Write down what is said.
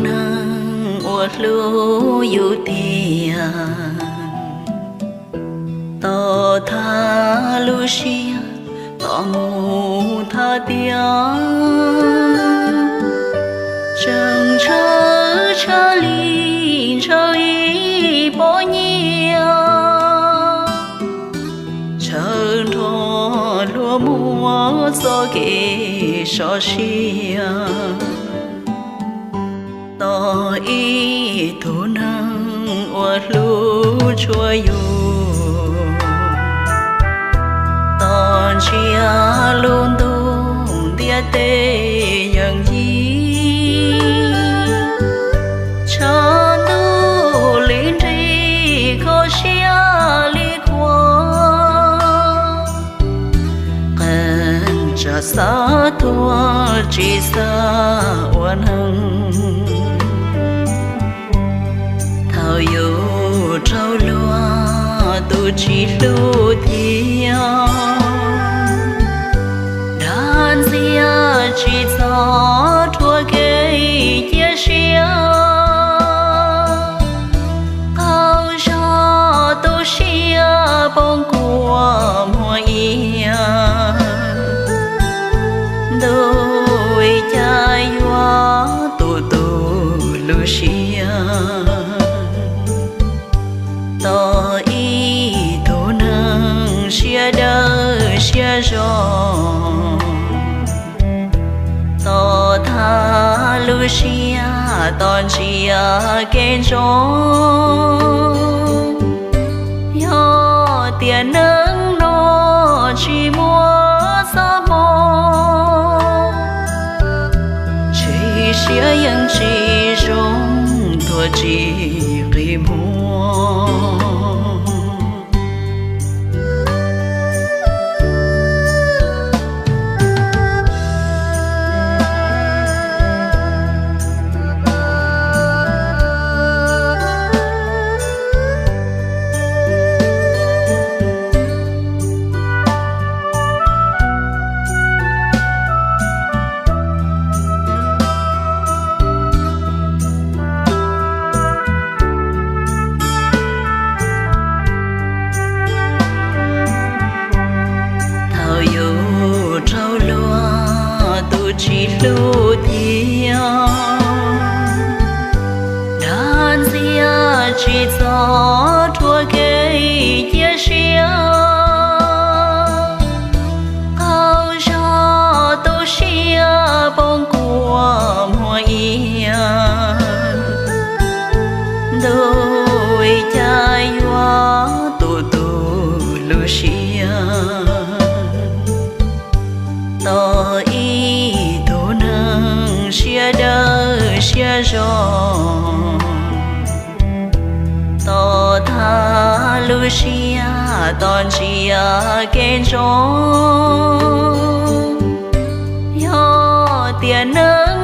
neeg uas hlub yus tiag, tos thaj lub siab tos mus thaj tiag. Tseem ntshaw tshaj li ntshaw ib pob nyiaj, ntshaw nrho luag muaj txoj kev sov siab. Tos ib tug neeg uas hlub tshua yus, tos ntsia lub ntuj ntiaj teb yeej yig, tshav ntuj li nrig kho siab li khuav, qee tsam xav tuag tsis xav ua neeg. Thaum yus raug luag tus tsis hlub thiab, dag ntxias tsis txhob rhuav kev cia siab. Qaug zog tu siab poob kua muag iab, ntuj cas yuav tu tu lub siab. Tos ib tug neeg siab dawb siab zoo, tos thaj lub siab tos ntsia kev ntsoov. Yog tiam neej no tsis muaj txoj hmoo, ntshe siab yeej tsis zoo, tuag tsis qi muag. Thaum yus raug luag tus tsis hlub thiab, dag ntxias tsis txhob rhuav kev cia siab. Qaug zog tu siab poob kua muag iab, ntuj cas yuav tu tu lub siab. Tos ib tug neeg siab dawb siab zoo, tos thaj lub siab tos ntsia kev ntsoov. Yog tiam neej